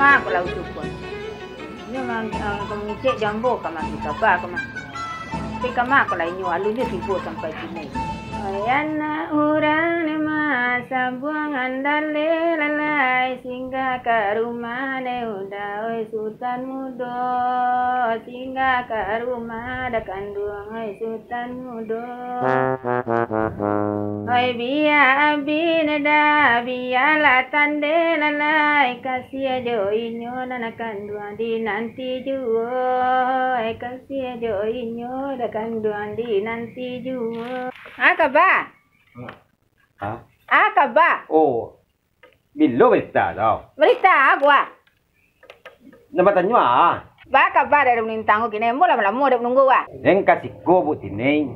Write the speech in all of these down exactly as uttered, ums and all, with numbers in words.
Aku lah usuh ko. Inyo mang-, ah, ka mangecek jambo ka mangecek kaba ka mah. Tapi ka mah ko lah inyo alun jo tibo sampai kini. Ai anak urang ne mah, sambuangan daleh lalai, singgah ka rumah ne udah, oi Sutan Mudo, singgah ka rumah dah kanduang, oi Sutan Mudo. Oi bia abih ne dah, bialah tandeh lalai, kasiah jo inyo nan kanduang di nanti juo, oi kasiah jo inyo dah kanduang di nanti juo. Ah, kaba? Hah? Ah, kaba? Oh, bilo barita tu? Barita apo, ah? Nak batanyo, ah. Ba kaba dari Malintang ko kini? Ambo lamo-lamo dek manunggu, ah. Den ka siko, Bu Tini,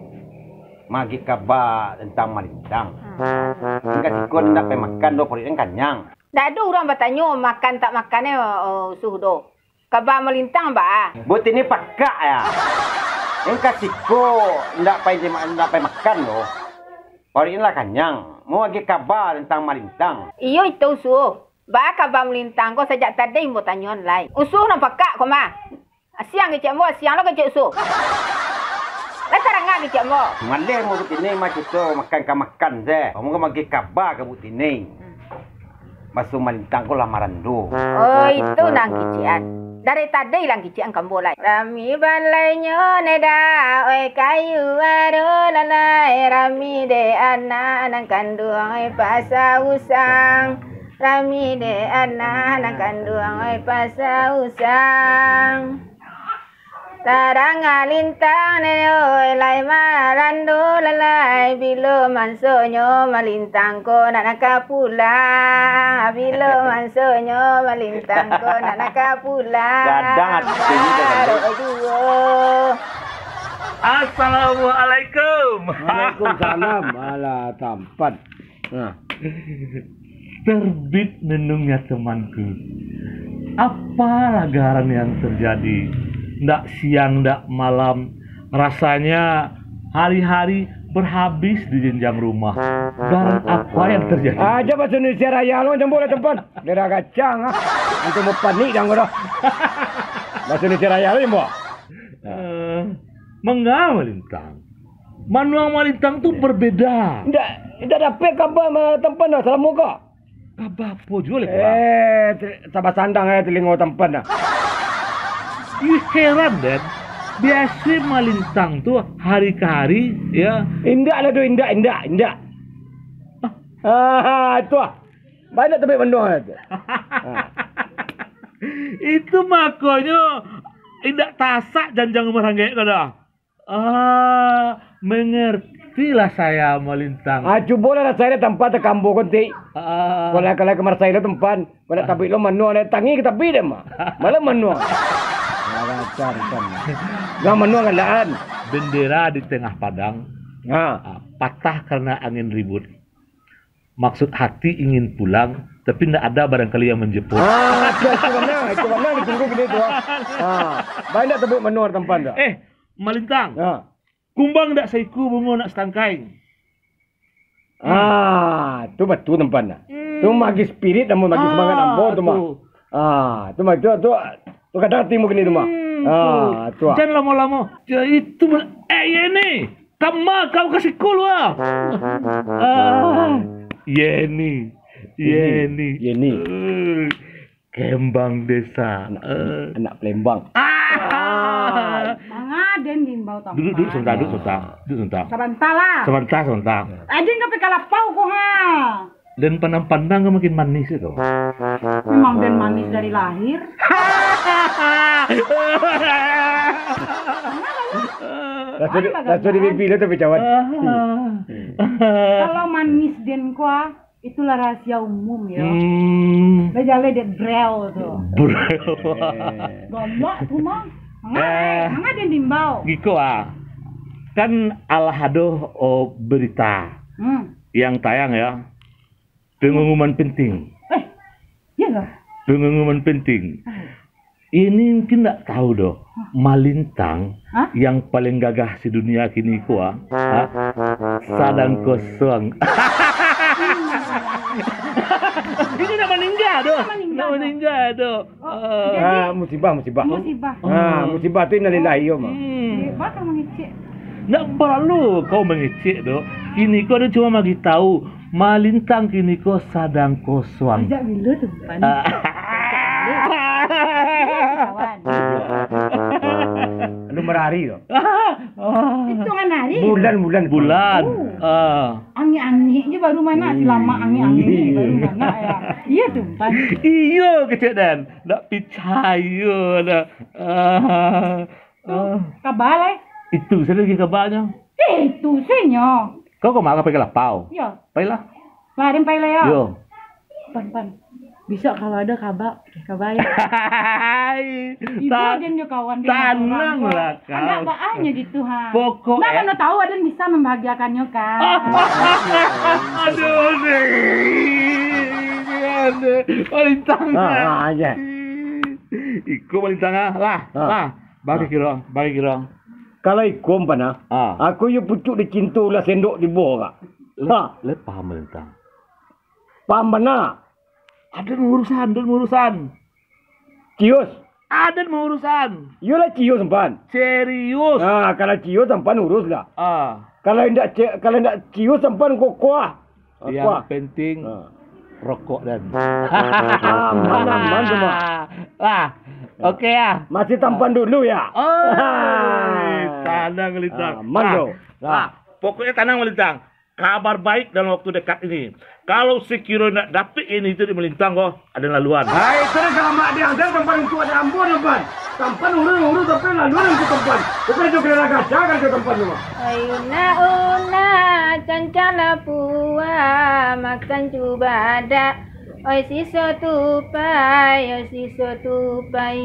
maagiah kaba tantang Malintang. Hmm. Den ka siko, den ndak pai makan doh, paruik den kanyang. Ndak ado urang batanyo makan tak makan, eh, usuh doh. Kaba Malintang baa? Bu Tini pakak ya. Den ka siko ndak pai, ndak pai makan doh. Paruik lah kanyang. Maagiah kaba tantang Malintang. Iyo itu usuh. Baa kaba Malintang ko sajak tadi ambo tanyoan lai. Usuh nan pakak ko mah. Siang kecek ambo, siang lo kecek usuh. Lah tarang kecek ambo. Maleh ambo Bu Tini mah kito makan ka makan se. Ambo maagiah kaba ka Bu Tini. Hmm. Baso Malintang ko lah marando. Oh, itu nan kicikan. Dari tadi lah kicikan ka ambo lai. Rami balainyo ne dah, oi kayu aro lalai. Rami dek anak nan kanduang, oi pasa usang. Rami dek anak nan kanduang, oi pasa usang. Tarang Malintang ne, oi, lai marando lalai. Bilo mansonyo Malintang ko nak, nak ka pulang? Bilo mansonyo Malintang ko nak, nak ka pulang? Gadang ati tu, Gadang. Baru juo. Assalamualaikum. Waalaikumsalam. Alah, tampan. Nah. Terbit nenungnya temanku. Apalah garang yang terjadi? Ndak siang, ndak malam. Rasanya hari-hari berhabis di jenjang rumah. Garang apa yang terjadi? Aja bahasa Indonesia Raya lo, jambul lah tempat. Daerah kacang, ah. Antum mau panik dah, dah. Bahasa Indonesia Raya lo, jambul. Eh, manga Malintang? Manuang Malintang tu berbeda. Ndak, ndak dapek kaba ma-, tampan dah, salamo ko. Kaba apo juo lai, Bang? Eh, te-, tabasandang eh telingo tampan dah. Ih, heran, Den. Biaso Malintang tu hari ka hari, ya. Indak lah tu, indak, indak, indak. Ah, itu ah. Banyak tapi manuang tu. Ah. Itu makonyo indak tasak janjang rumah ranggek ko dah. Ah, mengertilah saya, Malintang. Ah, cubolah rasai lah tampan takambo ko, Tik. Ah. Kalau, kalau ka marasai lo tampan, kalau tabuik lo manuang, tangi ka tabuik deh, mah. Malah manuang. Alah, kacau, kacau. Nah, manuang kalaan. Bendera di tengah padang, ah, patah karena angin ribut. Maksud hati ingin pulang, tapi ndak ada barangkali yang menjemput. Ah, itu, itu bana, itu bana ditunggu kini tu, ah. Ah, banyak tapi manuang tampan tu. Eh, Malintang. Ah. Kumbang ndak saiku, bungo ndak satangkai. Ah, tu batua tampan dah. Hmm. Tu maagiah spirit, namun maagiah semangat ambo tu mah. Ah, tu mah, tu, tu, tu kadang hatimu kini tu mah. Hmm, ah, tu. Jan lamo-lamo. Ya, itu, eh, ya ni. Kama kau ka siko lu, ah? Ah, Yeni. Yeni. Yeni. Eh, Kembang Desa. Anak, eh, anak Palembang. Ah. Manga den diimbau tampan. Duduk, duduk sebentar, duduk sebentar. Duduk sebentar. Sabanta lah. Sebentar, sebentar. Aden ka pai ka lapau ko, ha. Den pandang-pandang kan makin manis itu. Memang den manis dari lahir. Rasa di, rasa di pipi tu tapi cawan. Kalau manis den ko, ah, itulah rahasia umum, yo. Hmm. Lah jaleh dek brel tu. Brel. Gombok tu mah. Manga, eh, manga den diimbau. Giko, ah. Kan alah ado, oh, berita. Hmm. Yang tayang, ya. Pengumuman penting. Eh, iya kah? Pengumuman penting. Ah. Ini mungkin ndak tahu doh. Hah? Malintang, hah? Yang paling gagah sedunia kini ko, ah, ah, sadang kosong. Ini ndak maningga doh. Ndak maningga. Maningga tu. Ah, musibah, musibah. Musibah. Ah, musibah tu innalillahi, yo, Mak. Hmm. Hebat kamu ngecek. Ndak paralu kau mangecek tu. Kini ko ado cuma bagi tahu, Malintang kini ko sadang kosong. Sejak bila tu, Pan? Ah. Kawan. Lu merari tu. Hitungan hari. Bulan, bulan. Bulan. Oh. Ah. Angek-angek je baru manak, selama angek-angek baru manak, ya. Iya tu, Pan. Iyo, kecek Dan. Ndak picayo dah. Ah. Tu, ah. Kaba lai. Itu sajo lagi kabanyo. Eh, itu sajo. Kau ka ma, ka pai ka lapau? Iyo. Pailah. Larin pai lah, yo. Yo. Pan, Pan. Bisuak kalau ado kaba, kaba, yo. Hai. Ibo ta-, den jo kawan den tananglah kau. Agak baanyo gitu, ha. Pokok, ndak, eh, mano tahu aden bisa membahagiakannyo, kan. Aduh, Ning. Aduh. Malintang. Ah, ah, aja. Iko malintang, ah. Lah, ah, lah. Bagi kiro, bagi kiro. Kalau iko, Pan, ah. Ah. Aku yo pucuk dicinto ulah sendok tibo, Kak. Le-, ha. Le paham malintang. Paham bana. Aden maurusan, aden maurusan. Cius. Aden maurusan. Iyolah cius, Pan. Serius. Nah, kalau cius, Pan urus lah. Ah. Kalau indak ci-, kalau indak cius, Pan kokoh. Yang penting, ah, rokok dan. Aman, aman tu, Mak. Lah, oke ya. Masih tampan dulu ya. Oh, tanang, Lintang. Aman tu. Lah, pokoknyo tanang, Lintang. Kabar baik dalam waktu dekat ini. Kalau sekiro nak dapik ini tu di Malintang ko, ado laluan. Hai, terus selamat diantar tampan untuk anak ambo, tampan. Tampan urus-urus sampai laluan untuk tampan. Bukan itu kena gaca kan ke tampan tu, Mak. Oi unak-unak, cancang lapua, makan cubadak. Oi siso tupai, oi siso tupai.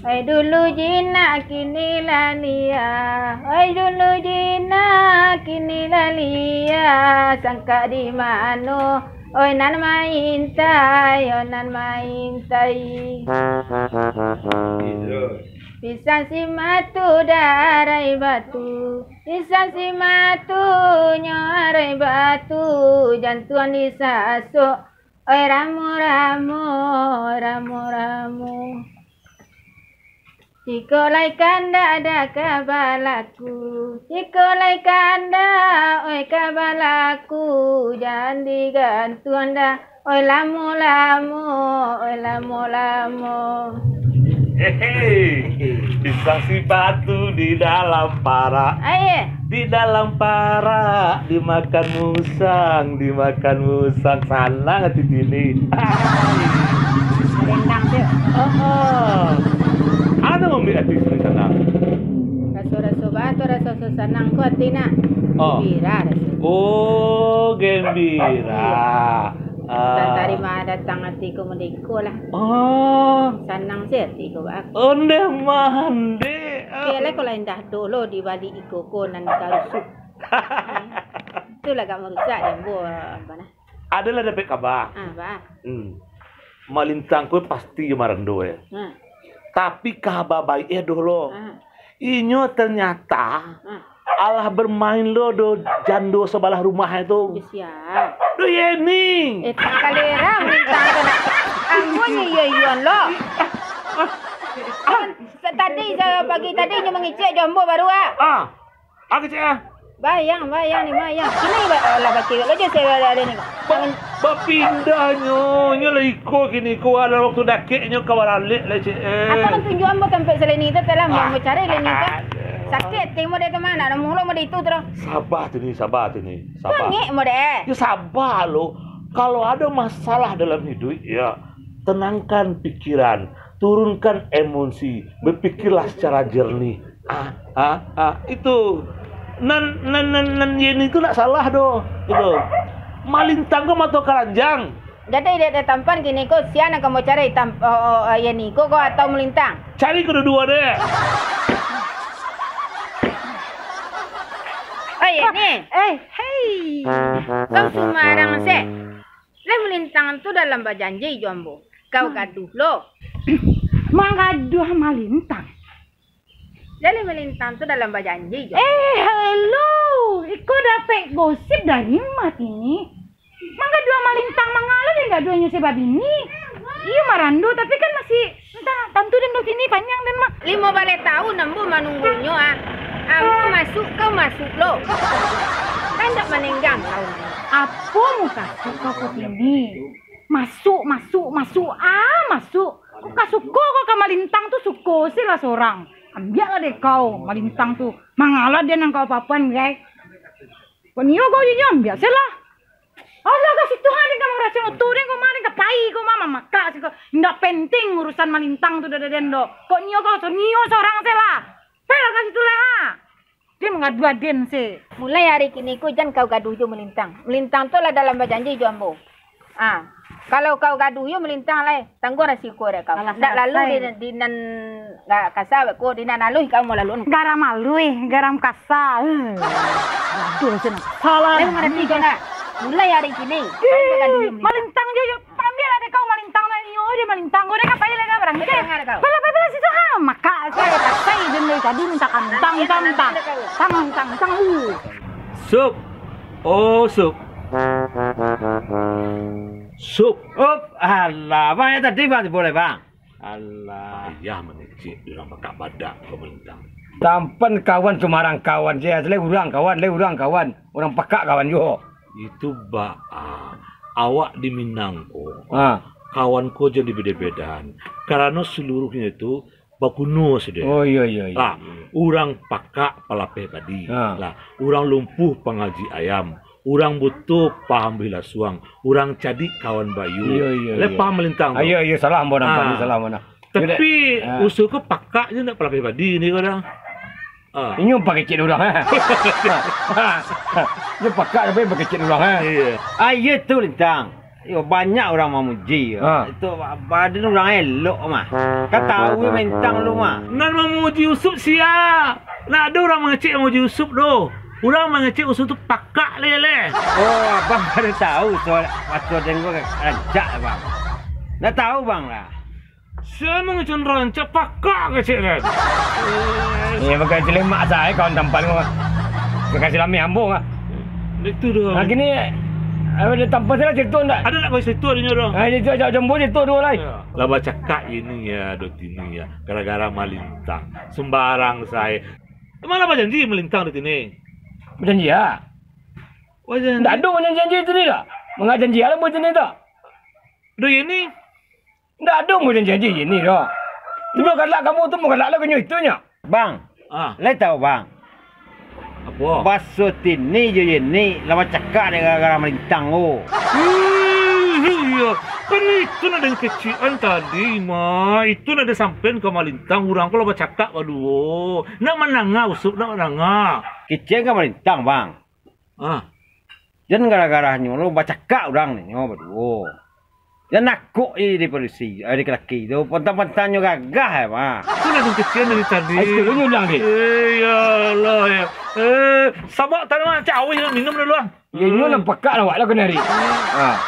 Oi dulu jinak, kini lah liah. Oi dulu jinak, kini lah liah. Sangkak di mano? Oi nan maintai, oi nan maintai. Pisang si matu darai batu. Pisang si matu nyo arai batu. Jantuang disasok. Oi ramo-ramo, oi ramo-ramo. Jikok lai kandak dah ka balaku, jikok lai kandak, oi, ka balaku, jan digantuang dah, oi, lamo-lamo, oi, lamo-lamo. Hehe, pisang si batu di dalam parak. Aye. Di dalam parak, dimakan musang, dimakan musang. Sanang ati tini. Rendang tu. Ah, ah. Ado mambuek ati tini sanang. Raso-raso ba tu, raso-raso sanang ko ati nak. Oh. Gembira raso. Oh, gembira. Ah. Tarima datang ati ko mode iko lah. Oh. Sanang se ati ko ba. Ondeh mandeh. Kecek lai ko lah indak ado lo di baliak iko ko nan karusuah. Tu lah agak marusak dek ambo, apa nah. Adalah dapek kaba. Ah, ba. Hmm. Malintang ko pasti jo marando, eh. Hmm. Tapi kaba baik, eh, doh lo. Hmm. Inyo ternyata, hmm, alah bermain lo do jando sebelah rumah itu. Bisiak. Do Yeni. Eh, tak kalera malintang tu nak. Ambo nyo iyo-iyoan lo. Sa-, tadi, sa-, pagi tadi nyo mangecek jo ambo baru, ah. Ah. Ah, kecek, ah. Bayang, bayang ni, bayang. Kini ba-, lah bakeh lo je saya ada ni. Ba-, bapindahnyo, nyo lah iko kini ko, alah waktu dakeknyo ka baralek lah, cek, eh. Apa nan tunjuk ambo tampek saleni tu, telah ambo cari leni tu. Aduh. Sakik ati ambo dari tu mana, nak mulo ambo dari tu terus. Sabar tu ni, sabar tu ni, sabar. Bangik ambo deh. Ya, sabar lo. Kalau ada masalah dalam hidup, ya, tenangkan pikiran, turunkan emosi, berpikirlah secara jernih. Ah, ah, ah, itu. Nan, nan, nan, nan Yeni tu ndak salah doh. Itu. Malintang ko mato karanjang. Jadi, dek, dek tampan kini ko, sia nan ka ambo cari tam-, oh, oh, oh, Yeni ko, ko atau malintang? Cari kaduo-duo deh. Oh, Yeni. Eh, hei. Kau sumarang se. Lai malintang tu dalam bajanji jo ambo. Kau gaduah lo. Manggaduah malintang. Jadi malintang tu dalam bajanji jo. Eh, hello. Iko dapek gosip dari ma kini? Manggaduah malintang mangalo dek Kaduonyo se babini. Iyo, marando, tapi kan masih, antah, tantu den do kini panyang den mah. Limo baleh taun ambo manunggunyo, ah. Ambo masuak, kau masuak lo. Kan dak manenggang kau. Apo mukasuik kau ko kini? Masuak, masuak, masuak, ah, masuak. Kok ka suko kau ka Malintang tu, suko se lah sorang. Ambiak lah dek kau Malintang tu. Mangalah den nan kau papuan, gai. Kok nio kau je nyo, ambiak se lah. Alah, ka situ ha, den ka mangarasoan oto den ko mah, den ka pai ko mah, mamakak siko. Indak penting urusan Malintang tu, dada den do. Kok nio kau so-, nio sorang se lah. Pai lah ka situ lah ha. Den mangadu aden se. Mulai ari kini ko jan kau gaduh jo Malintang. Malintang tu lah dalam bajanji jo ambo. Ah, kalau kau gaduh jo Malintang lai, tangguang resiko dek kau. Alah, ndak lalu salasai. Di, di nan ndak kasa beko, di nan aluih kau mau laluan. Garam aluih, garam kasa. Eh. Aduh, sen. Salah. Lai mangarati kau ndak? Mulai ari kini, kau gaduh jo Malintang. Malintang jo, jo. Ambiak lah dek kau Malintang nan iyo je Malintang. Kau dek apo lai dah barang. Dek kau. Pala, pala, pala situ ha. Maka saya kasai den dari tadi minta kantang, kantang. Tang, tang, tang. Uh. Sup. Oh, Sup. Sup. Up. Alah, bang, ya tadi, bang, boleh, bang. Alah. Payah mangecek di urang pakak badak ka Malintang. Tampan kawan sumarang kawan, sia lai urang kawan, lai urang kawan. Urang pakak kawan juo. Itu baa, awak di Minang ko, ha, kawan ko jan dibeda-bedaan. Karano saluruahnyo itu baguno sudah. Oh, iyo, iyo, iyo. Lah, urang pakak palapeh padi. Ha. Lah, urang lumpuh pangaji ayam. Urang buto pahambuih lasuang. Urang cadiak kawan bayu. Iyo, iyo, iyo. Lai paham Malintang tu? Iyo, iyo, salah ambo nampak ni, salah ambo nah. Tapi, ah, Usul ko pakak je ndak palapeh padi ni ko dah. Ah. Inyo pakecek urang, ha? Inyo pakak tapi pakecek urang, ha? Iya. Ah, iya tu, Lintang. Yo, banyak urang mamuji, yo. Ha. Itu ba-, badan urang elok mah. Kan tahu yo Lintang lu mah. Nan mamuji Usup sia? Ndak ado urang mangecek mamuji Usup doh. Urang mangecek Usup tu pakak leleh. Oh, abang kada tahu soal waktu den ko rancak, Bang. Ndak tahu, Bang, lah. Sia mangecek rancak, pakak kecek kan. Iya, pakai celemak sae kawan tampan ko. Pakai silami ambo, ah. Itu doh. Nah, kini, eh, ada tampan salah cerita ndak? Ada ndak kau cerita adanya doh? Ah, itu ajak jambo cerita dua lai. Ya. Lah bacakak ini ya, Dotini ya, gara-gara Malintang. Sembarang sae. Emang lah bajanji Malintang Dotini? Bajanji ya? Bajanji. Ndak ada bajanji-janji tu ni dah. Mangajanji lah bajanji tu. Doh ini? Ndak ado mau janji-janji ini doh. Tu mau galak kamu tu, mau galak lah kanyo itunyo. Bang. Ah. Lai tahu, Bang? Apo? Baso Tini jo Yeni lah bacakak dek gara-gara Malintang ko. Ih, iya. Kan itu nan den kecekan tadi, mah. Itu nan den sampean ka Malintang, urang ko lah bacakak baduo. Nak mandanga, Usup, nak mandanga. Kecekan ka Malintang, Bang. Ah. Jan gara-garanyo lo bacakak urang nyo baduo. Jan nakok i di polisi, eh, di laki tu, pantang-pantangnyo gagah, eh, mah. Itu lah den kecekan dari tadi. Ai, itu lo nyulang, deh. Eh, ya Allah, ya. Eh, sabak tadi mah, cak awih minum dulu, ah. Ya, inyo nampak awak lah kanari. Ah.